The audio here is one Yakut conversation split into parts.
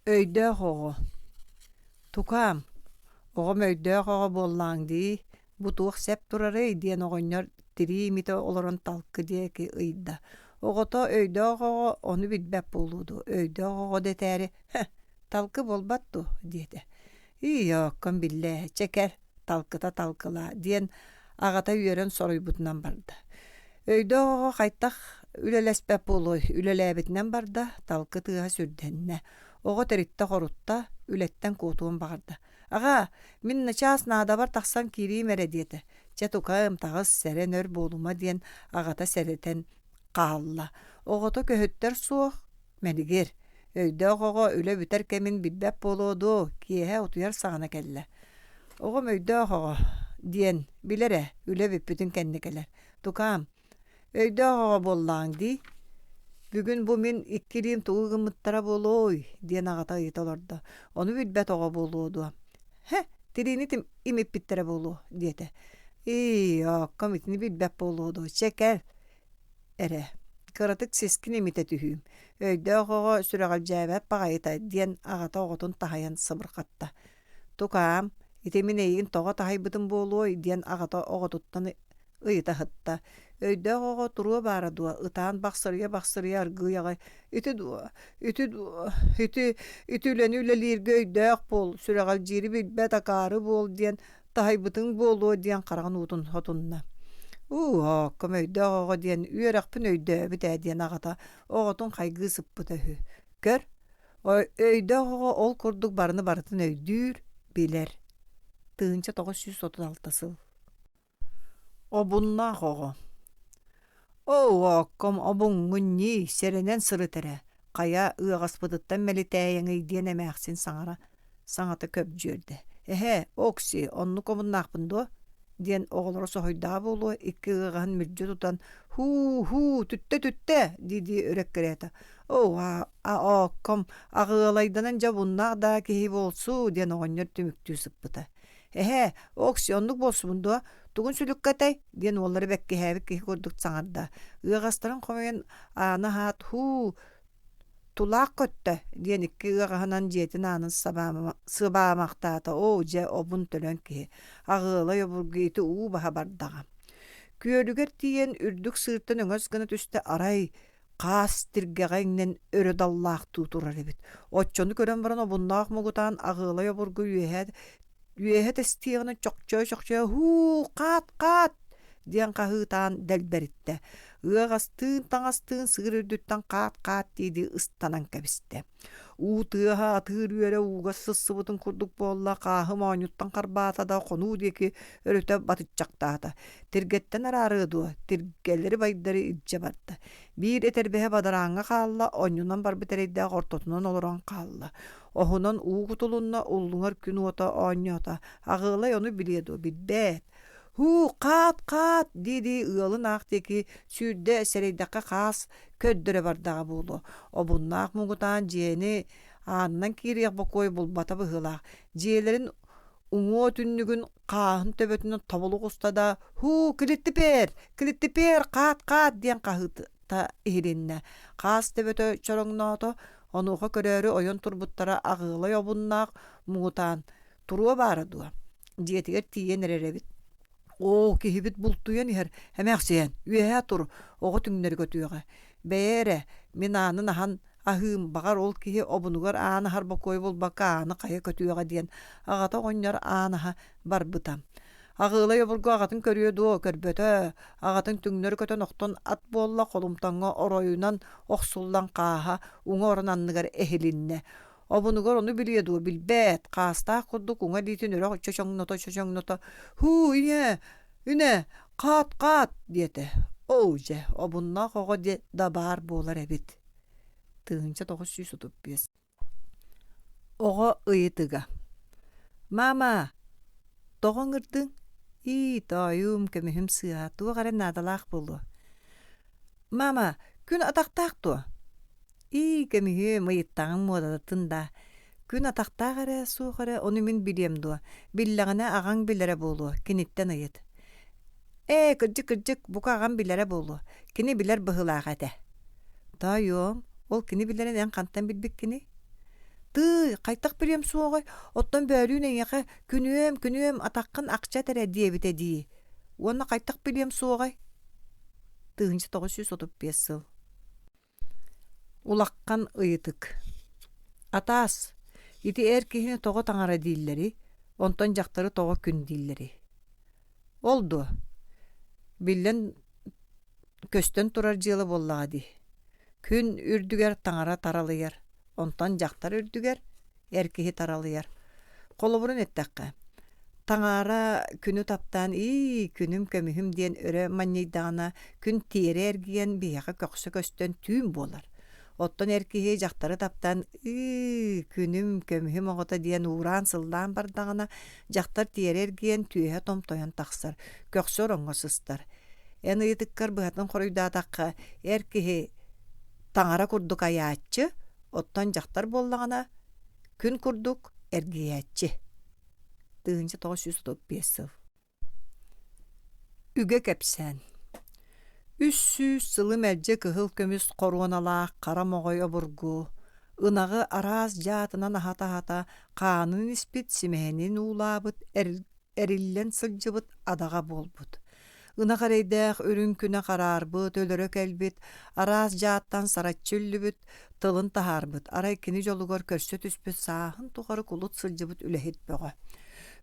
Өйдөөх оҕо «Тукаам, оҕом өйдөөх оҕо буоллаҕыҥ дии, бу туох сэп турарый?» диэн оҕонньор тирии имитэ олорон талкы диэки ыйда. Оҕото өйдөөх оҕо ону билбэт буолуо дуо, өйдөөх оҕо дэтээри «Һэ, талкы буолбат дуо?» диэтэ. «Ии, оокком биллээ, чэ кэл, талкыта талкылаа» диэн аҕата үөрэн соруйбутунан барда. Өйдөөх оҕо хайтах үлэлэспэт буолуой, үлэлээбитинэн барда, талкы тыаһа сүрдэннэ. Оҕо тэриттэ-хорутта, үлэттэн куотуон баҕарда. «Аҕаа, мин начаас наадабар тахсан киириим эрэ» диэтэ. «Чэ, тукаам, таҕыс, сэрэн өр буолума» диэн аҕата сэрэтэн хаалла. Оҕото көһүттэр суох, мэлигир. Өйдөөх оҕо үлэ бүтэр кэмин билбэт буолуо дуо, киэһэ утуйар саҕана кэллэ. Оҕом өйдөөх оҕо диэн билэр ээ, үлэ бүппүтүн кэннэ кэлэр. Тукаам, өйдөөх оҕо буоллаҕыҥ дии. Бүгүн бу мин икки илиим тугу гыммыттара буолуой диэн аҕата ыйыта олордо. Ону билбэт оҕо буолуо дуо? Һэ, тириини имиппиттэрэ буолуо диэтэ. Ии, оокком итини билбэт буолуо дуо? Чэ кэл эрэ, кыратык сискин имитэ түһүүм, өйдөөх оҕо сүрэҕэлдьээбэт баҕайыта диэн аҕата оҕотун таһыйан сыбырҕатта. «Тукаам, ити мин эйигин тоҕо таһыйбытым буолуой?» диэн аҕата оҕотуттан ыйыта сытта. Өйдөөх оҕо туруо баара дуо, ытаан бахсырыйа-бахсырыйа аргыый аҕай «Ити дуо, ити дуо, ити, ити үлэни үлэлииргэ өйдөөх буол, сүрэҕэлдьиири билбэт акаары буол» диэн таһыйбытыҥ буолуо диэн хараҕын уутун хотунна. «Уу, оокком өйдөөх оҕо диэн үөрэхпин өйдөөбүт ээ» диэн аҕата оҕотун хайгыы сыппыта үһү. «Көр, Өйдөөх оҕо ол курдук барыны барытын өйдүүр, билэр. 1936 сыл. Обуннаах оҕо Оо, оокком, обуҥҥун ньии, сэрэнэн сырыт эрэ, хайа ыаҕаспытыттан мэлитээйэҥий диэн эмээхсин саҥара саҥата көбдьүөрдэ. Эһээ, Окси, оннук омуннаахпын дуо? диэн оҕолоро соһуйдаҕа буолуо, икки ыаҕаһын мүлдьү тутан «Һуу-һуу, түттэ-түттэ!» дии-дии өрө эккирээтэ. «Оо, оокком, аҕыалайданан дьэ обуннаах даа киһи буолсу» диэн оҕонньор түмүктүү сыппыта. «Эһээ, Окси, оннук буолсубун дуо? Тугун сүлүккэтэй?» диэн уоллара бэккиһээбит киһи курдук саҥарда. Ыаҕастарын хомуйан ааны аһаат, «Һуу, Тулаах көттө диэн икки ыаҕаһынан дьиэтин аанын сыбаамахтаата оо дьэ обун төлөн киһи аҕыалай обургу ити уу баһа бардаҕа Күөлүгэр тиийэн үрдүк сыыртан өҥөс гына түстэ арай хаас тиргэҕэ иҥнэн өрө даллаахтыы турар эбит оччону көрөн баран обуннаах мугутаан аҕыалай обургу үөһэ үөһэ тэстиэҕинэн чохчойо-чохчойо «Һуу, хаат-хаат!» диэн хаһыытаан дэлбэриттэ. Ыаҕастыын таҥастыын сыыр үрдүттэн хаат-хаат дии-дии ыстанан кэбистэ. Уу тыаһа атыыр үөрэ ууга сыссыбытын курдук буолла, хааһы моонньуттан харбаата да хонуу диэки өрүтэ батыччахтаата. Тиргэттэн араарыа дуо, тиргэлэри байдары илдьэ барда. Биир этэрбэһэ бадарааҥҥа хаалла, онньунан барбыт эрэйдээх ортотунан олорон хаалла. Оһунан уу кутулунна, уллуҥар күн уота оонньоото. Аҕыалай ону билиэ дуо, билбэт. «Һуу, хаат-хаат!» дии-дии ыалын аах диэки сүүрдэ сэрэйдэххэ хаас көрдөрө бардаҕа буолуо. Обуннаах муҥутаан дьиэни аанынан киириэх бокуой булбата быһыылаах. Дьиэлэрин уҥуо түннүгүн хааһын төбөтүнэн тобулу оҕуста да «Һуу, килиттипээр! Килиттипээр! Хаат-хаат!» диэн хаһыыта иһилиннэ. Хаас төбөтө чороҥноото, онуоха көрөөрү ойон турбуттара аҕыалай обуннаах муҥутаан туруо баара дуо, дьиэтигэр тиийэн эрэр эбит. Оо, киһибит бултуйан иһэр, эмээхсиэн, үөһээ тур, оҕо түҥнэри көтүөҕэ. Бэйэ эрэ, мин аанын аһан аһыым, баҕар ол киһи обунугар аан аһар бокуойу булбакка ааны хайа көтүөҕэ диэн аҕата оҕонньор аан аһа барбыта. Аҕыалай обургу аҕатын көрүө дуо, көрбөтө, аҕатын түҥнэри көтөн охтон ат буолла, холумтаҥҥа оройунан охсуллан хааһа уҥа орон анныгар эһилиннэ. Обунугар ону билиэ дуо, билбэт, хаастаах курдук уҥа илиитин өрө чочоҥното-чочоҥното «Һуу, ийээ, үнэ, хаат-хаат!» диэтэ. Оо дьэ, обуннаах оҕо да баар буолар эбит. 1935 Оҕо ыйытыга «Маама, тоҕо ыҥырдыҥ?» «Ии, тоойуум, көмүһүм сыыһа, туох эрэ наадалаах буолуо». «Маама, күн атахтаах дуо?» «Ии, көмүһүм, ыйыттаҕыҥ муодатын даа. Күн атахтаах эрэ, суох эрэ, ону мин билиэм дуо? Биллэҕинэ аҕаҥ билэрэ буолуо, киниттэн ыйыт». «Ээ, кырдьык-кырдьык, бука аҕам билэрэ буолуо. Кини билэр быһыылаах этэ». «Тоойуом, ол кини билэрин эн хантан билбиккиний?» Тыый, хайдах билиэм суоҕай, оттон бөөлүүн эйиэхэ күнүөм, күнүөм, атаххын акчат эрэ диэбитэ дии. Уонна хайдах билиэм суоҕай? 1935 сыл. Улахан ыйытык. Атаас, ити эр киһини тоҕо таҥара дииллэрий, онтон дьахтары тоҕо күн дииллэрий? Ол дуо? Биллэн көстөн турар дьыала буоллаҕа дии. Күн үрдүгэр таҥара таралыйар, онтон дьахтар үрдүгэр эр киһи таралыйар. Холобурун эттэххэ, таҥара күнү таптаан ии, күнүм көмүһүм диэн өрө манньыйдаҕына, күн тиэрэ эргийэн биһиэхэ көхсө көстөн түүн буолар. Оттон эр киһи дьахтары таптаан ыы, күнүм, көмүһүм оҕото диэн уураан-сыллаан бардаҕына, дьахтар тиэрэ эргийэн түөһэ томтойон тахсар, көхсө ороҥҥо сыстар. Эн ыйытыккар быһатын хоруйдаатахха, эр киһи таҥара курдук айааччы, оттон дьахтар буоллаҕына, күн курдук эргийээччи. 1935 сыл. Үгэ кэпсээн 300 сылы мэлдьи кыһыл көмүс хоруоналаах хара моҕой обургу, ынаҕы араас дьаатынан аһата-аһата хаанын испит, симэһинин уулаабыт, эриллэн сылдьыбыт адаҕа буолбут. Ынах эрэйдээх үрүҥ күнэ хараарбыт, өлөрө кэлбит, араас дьааттан сараччы үллүбүт, тылын таһаарбыт, арай кини дьолугар көрсө түспүт сааһын тухары кулут сылдьыбыт үлэһит бөҕө.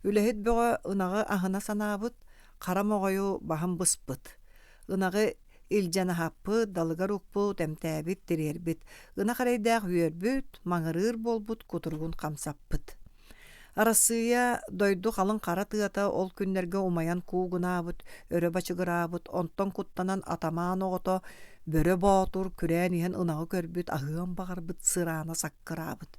Үлэһит бөҕө ынаҕы аһына санаабыт, хара моҕойу баһын быспыт. Ынаҕы илдьэн аһаппыт, далыгар укпут, эмтээбит, тириэрбит. Ынах эрэйдээх үөрбүт, маҥырыыр буолбут кутуругун хамсаппыт. Арассыыйа дойду халыҥ хара тыата ол күннэргэ умайан куугунаабыт, өрө бачыгыраабыт, онтон куттанан атамаан оҕото Бөрө Боотур күрээн иһэн ынаҕы көрбүт, аһыан баҕарбыт сыраана саккыраабыт.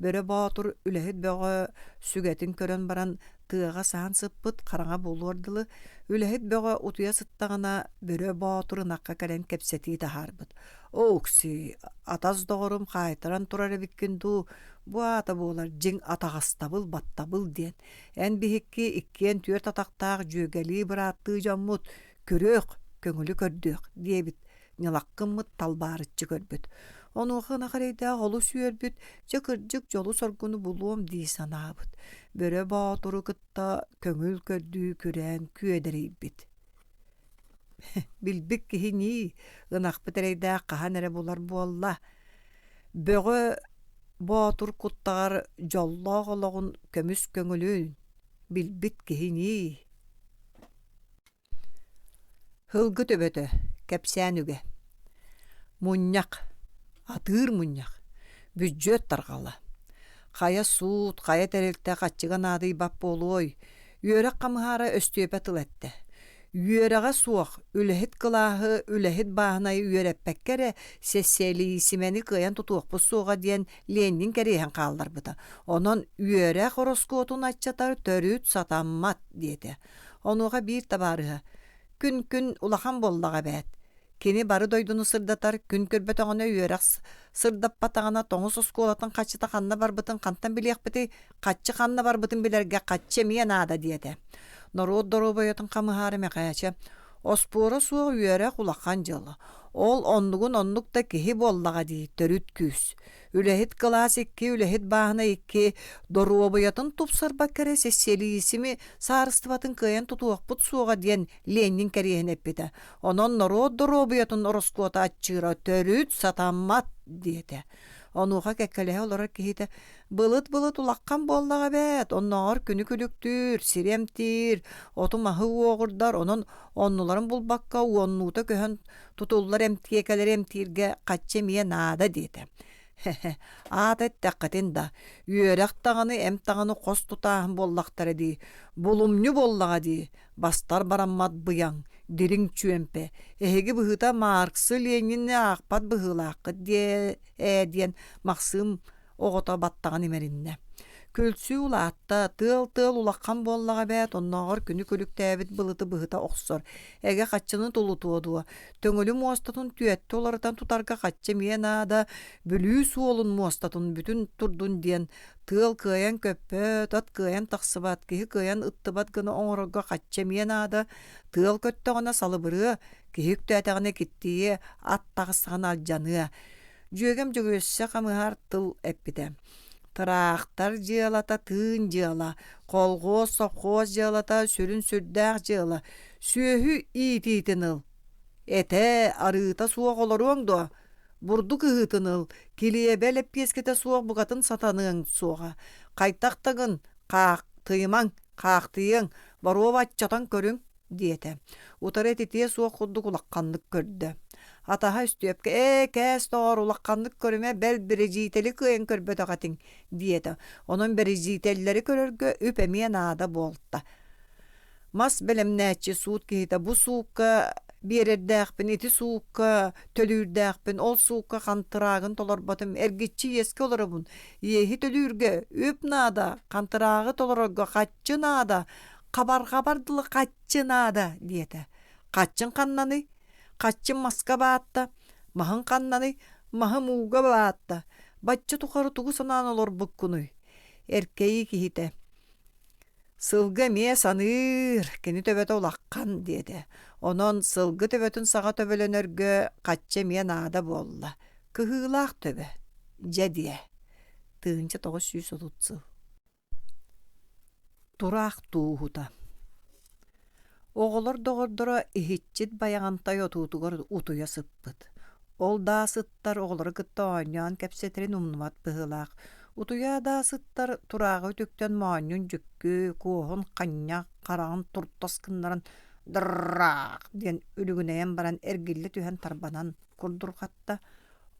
Бөрө Боотур үлэһит бөҕө сүгэтин көрөн баран тыаҕа саһан сыппыт, хараҥа буолуор дылы үлэһит бөҕө утуйа сыттаҕына Бөрө Боотур ынахха кэлэн кэпсэтии таһаарбыт. «Оокси, атас доҕорум хаайтаран турар эбиккин дуу, Бу аата буолар дьиҥ атаҕастабыл, баттабыл диэн. Эн биһикки иккиэн түөрт атахтаах дьүөгэлии бырааттыы дьоммут, күрүөх, көҥүлү көрдүөх диэбит ньылаккыммыт талбаарыччы көрбүт. Онуоха ынах эрэйдээх олус үөрбүт, дьэ кырдьык дьолу-соргуну булуом дии санаабыт. Бөрө Боотуру кытта көҥүл көрдүү күрээн күөдэрийбит. Билбит киһи ньии, ынахпыт эрэйдээх хаһан эрэ булар буолла. Бөҕө Боотур куттаҕар дьоллоох олоҕун көмүс көҥүлүн билбит киһи ньии. Һылгы төбөтө, кэпсээн үгэ. Мунньах, атыыр мунньах, бүддьүөт тарҕала. Хайа суут, хайа тэрилтэ хаччыга наадыйбат буолуой, Үөрэх хамыһаара Өстүөпэ тыл эттэ: «Үөрэҕэ суох, үлэһит кылааһы, үлэһит бааһынайы үөрэппэккэ эрэ сэссиэлиисимэни кыайан тутуохпут суоҕа диэн Ленин кэриэһин хаалларбыта. Онон үөрэх ороскуотун аччатар төрүт сатаммат» диэтэ. Онуоха биир табаарыһа: «Күн-күн улахан буоллаҕа эбээт. Кини бары дойдуну сырдатар, күн көрбөтөҕүнэ үөрэх сырдаппатаҕына тоҥус оскуолатын хаччыта ханна барбытын хантан билиэхпитий, хаччы ханна барбытын билэргэ хаччы эмиэ наада диэтэ. Норуот доруобуйатын хамыһаары Мэхээчэ Оспуора суох үөрэх улахан дьыала. Ол оннугун оннук да киһи буоллаҕа дии, төрүт күүс. Үлэһит кылаас икки, үлэһит бааһына икки, доруобуйатын тупсарбакка эрэ сэссиэлиисими саарыстыбатын кыайан тутуохпут суоҕа диэн Ленин кэриэһин эппитэ. Онон норуот доруобуйатын ороскуота аччыыра төрүт сатаммат диэтэ. Онуоха кэккэлэһэ олорор киһитэ «Былыт-былыт улахан буоллаҕа эбээт, оннооҕор күнү күлүктүүр, сири эмтиир, оту-маһы уоҕурдар, онон оннуларын булбакка уоннуута көһөн тутуллар эмтиэкэлэри эмтииргэ хаччы эмиэ наада» диэтэ. Хе-хе, аата эттэххитин да, үөрэх даҕаны, эмп даҕаны хос тутааһын буоллахтара дии, булумньу буоллаҕа дии, бастар бараммат быйаҥ, дириҥ чүөмпэ, эһиги быһыыта Марксы, Ленини аахпат быһыылааххыт диэ ээ диэн Махсыым оҕото баттаҕын имэриннэ. Күлсүү улаатта, тыал-тыал улахан буоллаҕа эбээт, оннооҕор күнү күлүктээбит былыты быһыта охсор, эгэ хаччыны тулутуо дуо, Төҥүлү муостатын түөттэ уларытан тутарга хаччы эмиэ наада, Бүлүү суолун муостатын бүтүн турдун диэн тыал кыайан көппөт, ат кыайан тахсыбат, киһи кыайан ыттыбат гына оҥорорго хаччы эмиэ наада, тыал көттөҕүнэ салыбырыа, киһи үктээтэҕинэ киттийиэ, ат таҕыстаҕына алдьаныа. Дьүөгэм Дьөгүөссэ хамыһаар тыл эппитэ. Тыраахтар дьыалата тыын дьыала, колхуос, сопхуос дьыалата сүрүн сүрдээх дьыала. Сүөһү иитиитин ыл. Этэ, арыыта суох олоруоҥ дуо? Бурдук ыһыытын ыл, килиэбэ лэппиэскэтэ суох букатын сатаныаҥ суоҕа. Хайтах да гын, хаахтыйымаҥ, хаахтыйыаҥ, боруоба аччатан көрүҥ диэтэ. Утары этитиэ суох курдук улаханнык көрдө. Атаһа Өстүөпкэ «Ээ, кээс доҕоор, улаханнык көрүмэ, бэл бэрэдьиитэли кыайан көрбөтөх этиҥ» диэтэ. Онон бэрэдьиитэллэри көрөргө үп эмиэ наада буолта. Мас бэлэмнээччи суут киһитэ бу суукка биэрэрдээхпин, ити суукка төлүүрдээхпин, ол суукка хантыраагын толорботум, эргиччи иэскэ олоробун, иэһи төлүүргэ үп наада, хантыраагы толорорго хаччы наада, хабарҕабар дылы хаччы наада диэтэ. Хаччыҥ ханнаный? Хаччым маска баатта, маһыҥ ханнаный? Маһым ууга баатта. Бачча тухары тугу санаан олорбуккунуй? Эркэйии киһитэ. Сылгы эмиэ саныыр, кини төбөтө улахан диэтэ. Онон сылгы төбөтүн саҕа төбөлөнөргө хаччы эмиэ наада буолла. Кыһыылаах төбө. Дьэ диэ. 1930 сыл. Тураах тууһута Оҕолор доҕордоро иһиччит Байаҕантай отуутугар утуйа сыппыт. Ол даа сыттар оҕолору кытта оонньоон кэпсэтэрин умнубат быһыылаах. Утуйа даа сыттар турааҕы үтүктэн моонньун дьүккү, куоһун ханньах, хараҕын туртас гыннаран «драах» диэн үлүгүнэйэн баран эргиллэ түһэн тарбанан курдурҕатта.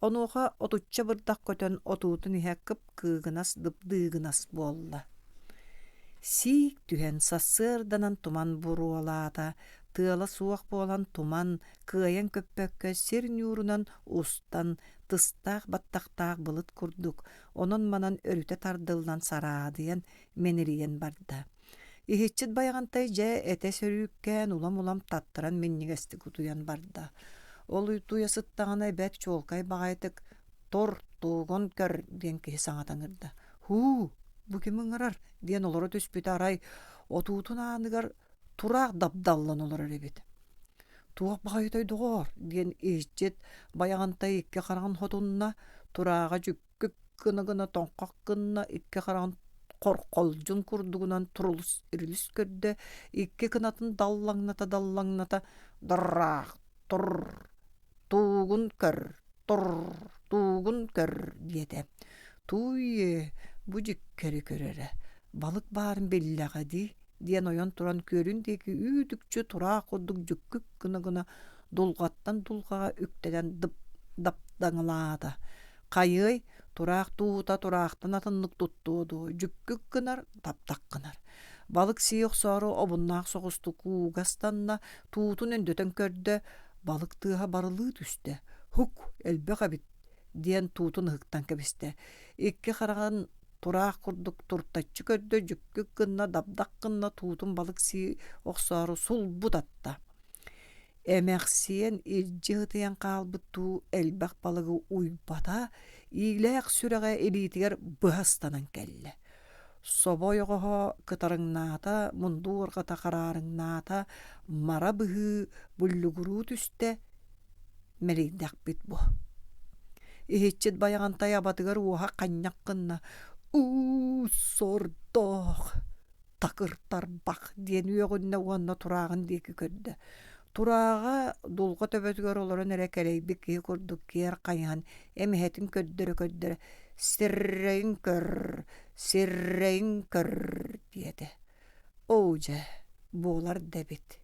Онуоха отучча бырдах көтөн отуутун иһэ кып-кыыгынас дыбдыыгынас буолла. Сиик түһэн сарсыарданан туман буруолаата, тыала суох буолан туман кыайан көппөккө сир ньуурунан устан тыстаах баттахтаах былыт курдук онон-манан өрүтэ тардыллан сараадыйан мэнэрийэн барда. Иһиччит Байаҕантай дьэ этэ сөрүүккээн улам-улам таттаран минньигэстик утуйан барда. Ол утуйа сыттаҕына эбээт чуолкай баҕайытык «Тур, туугун көр» диэн киһи саҥата ыҥырда. «Һуу, бу ким ыҥырар?» диэн олоро түспүтэ арай отуутун ааныгар тураах дабдаллан олорор эбит. «Туох баҕайытай доҕоор?» диэн иһиччит Байаҕантай икки хараҕын хотунна, турааҕа дьүк күп гына-гына тоҥхох гынна, икки хараҕын хорхолдьун курдугунан турулус ирилис көрдө, икки кынатын даллаҥната-даллаҥната «Драах, тур, туугун көр, тур, туугун көр» диэтэ. «Тууй, бу дьиккэри көрөрө, балык баарын биллэҕэ дии» диэн ойон туран күөлүн диэки үүт-үкчү тураах курдук дьүккүк гына-гына дулҕаттан дулҕаҕа үктэнэн дып даптаҥалаата. Хайыай, тураах тууһута тураахтан атыннык туттуо дуо, дьүккүк гынар, таптах гынар. Балык сии охсоору обуннаах соҕустук ууга ыстанна, туутун өндөтөн көрдө, балык тыаһа барылыы түстэ. Һук, элбэх эбит диэн туутун ыһыктан кэбистэ. Икки хараҕын тураах курдук туртаччы көрдө, дьүккүк гынна, дабдах гынна, туутун балык сии охсоору сулбу татта. Эмэхсиэн илдьи ытыйан хаалбыт дуу элбэх балыгы уйбата, иилээх сүрэҕэ илиитигэр быһа ыстанан кэллэ. Собо ойоҕоһо кытарыҥнаата, мунду уорҕата хараарыҥнаата, мара быһыы буллугуруу түстэ, мэлийдэхпит бу. Иһиччит Байаҕантай абатыгар уоһа ханньах гынна: «Уу, сордоох!» такыртарбах диэн үөҕүннэ уонна турааҕын диэки көрдө. Турааҕа дулҕа төбөтүгэр олорон эрэ кэлэйбит киһи курдук киэр хайыһан эмэһэтин көрдөрө-көрдөрө «Сиррэйин көр, сиррэйин көр» диэтэ. Оо дьэ, буолар да эбит.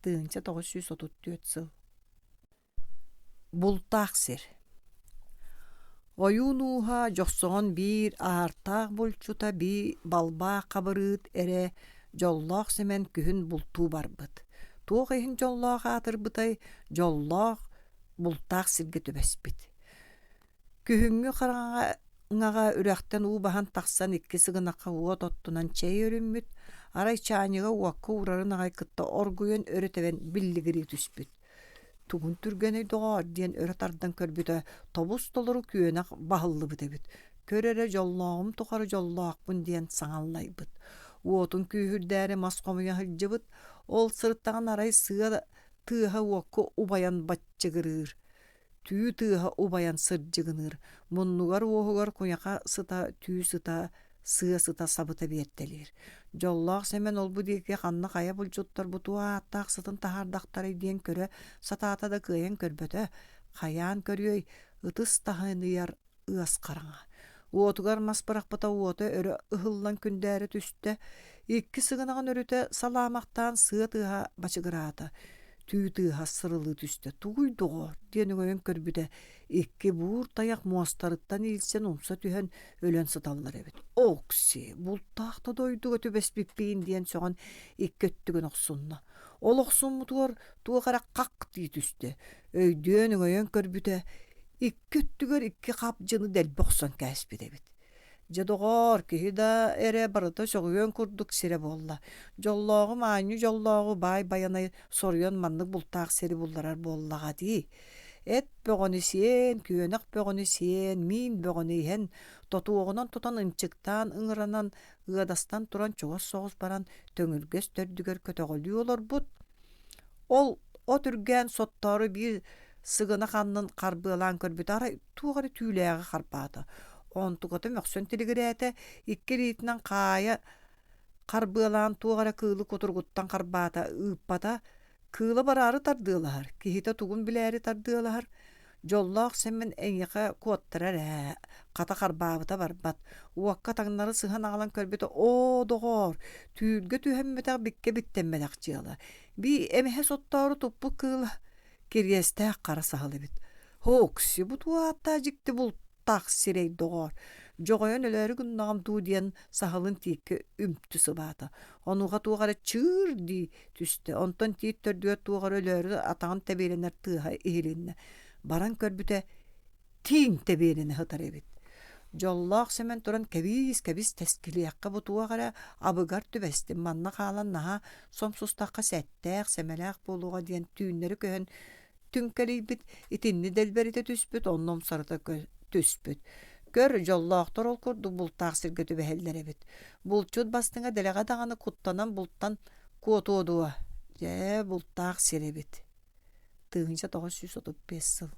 1934 сыл Бултаах сир Ойуун ууһа Дьохсоҕон биир аартаах булчута бии Балбаах Хабырыыт эрэ Дьоллоох Сэмэн күһүн бултуу барбыт. Туох иһин дьоллоох аатырбытай, дьоллоох бултаах сиргэ түбэспит. Күһүҥҥү хараҥаҕа үрэхтэн уу баһан тахсан икки сыгынахха уот оттунан чэй өрүммүт, арай чаанньыга уокка уурарын аҕай кытта оргуйан өрө тэбэн биллигирии түспүт. Тугун түргэнэй доҕоор диэн өрө тардан көрбүтэ тобус-толору күөнэх баһыллыбыт эбит. Көр эрэ дьоллооҕум тухары дьоллоохпун диэн саҥаллайбыт. Уотун күүһүрдээри мас хомуйа сылдьыбыт. Ол сырыттаҕына арай сыа тыаһа уокка убайан баччыгырыыр. Түү тыаһа убайан сырдьыгыныыр, муннугар-уоһугар куйаха сыта, түү сыта, сыа сыта сабыта биэртэлиир. Дьоллоох Сэмэн ол-бу диэки ханна хайа булчуттар бу туох ааттаах сытын таһаардахтарай диэн көрө сатаата да кыайан көрбөтө, хайаан көрүөй, ытыс таһыныйар ыас хараҥа. Уотугар мас бырахпыта уота өрө ыһыллан күндээрэ түстэ, икки сыгынаҕын өрүтэ салаамахтаан сыа тыаһа бачыгыраата, түү тыаһа сырылыы түстэ. «Тугуй, доҕоор?» диэн өҥөйөн көрбүтэ, икки буур тайах муостарыттан иилсэн умса түһэн өлөн сыталлар эбит. «Окси, бултаах да дойдуга түбэспиппиин» диэн сөҕөн икки өттүгүн охсунна. Ол охсуммутугар туох эрэ хах дии түстэ. Өйдүөн өҥөйөн көрбүтэ, икки өттүгэр икки хапдьыны дэлби охсон кээспит эбит. Дьэ, доҕоор, киһи да эрэ барыта сөҕүөн курдук сирэ буолла. Дьоллооҕу маанньы дьоллооҕу баай Байанай соруйан маннык бултаах сири булларар буоллаҕа дии. Эт бөҕөнү сиэн, күөнэх бөҕөнү сиэн, миин бөҕөнү иһэн, тотуоҕунан тутан ынчыктаан ыҥыранан, ыадастан туран чугас соҕус баран төҥүргэс төрдүгэр көтөҕөлүү олорбут. Ол от үргээн соттоору биир сыгынах аннын харбыалаан көрбүтэ арай туох эрэ түүлээҕи харбаата. Онтуката мөхсөн тилигирээтэ, икки илиитинэн хаайа харбыалаан туох эрэ кыылы кутуругуттан харбаата, ыыппата, кыыла бараары тардыалаһар, киһитэ тугун билээри тардыалаһар. Дьоллоох Сэмэн эйиэхэ куоттарар ээ, хата харбаабыта барбат, уокка таҥнары сыһан аҕалан көрбүтэ, оо, доҕоор, түүлгэ түһэммэтэх биккэ биттэммэтэх дьыала. Бии эмэһэ соттоору туппут кыыла кириэстээх хара саһыл эбит. Һоокси, бу туох ааттаах дьикти бултаах сирэй доҕоор, дьоҕойон өлөөрү гыннаҕым дуу диэн саһылын тииккэ үмтү сыбаата. Онуоха туох эрэ чыыр дии түстэ, онтон тиит төрдүгэр туох эрэ өлөөрү атаҕын тэбиэлэнэр тыаһа иһилиннэ. Баран көрбүтэ, тииҥ тэбиэлэнэ сытар эбит. Дьоллоох Сэмэн туран кэбиис-кэбис тэскилиэххэ бу туох эрэ абыгар түбэстим, манна хаалан наһаа сомсустахха сэттээх, сэмэлээх буолуоҕа диэн түүннэри көһөн түҥкэлийбит, итинни дэлбэритэ түспүт, онно умсарыта түспүт. Көр, дьоллоохтор ол курдук бултаах сиргэ түбэһэллэр эбит. Булчут бастыҥа дэлэҕэ даҕаны куттанан бултан куотуо дуо? Дьэ, бултаах сир эбит. 1935 сыл.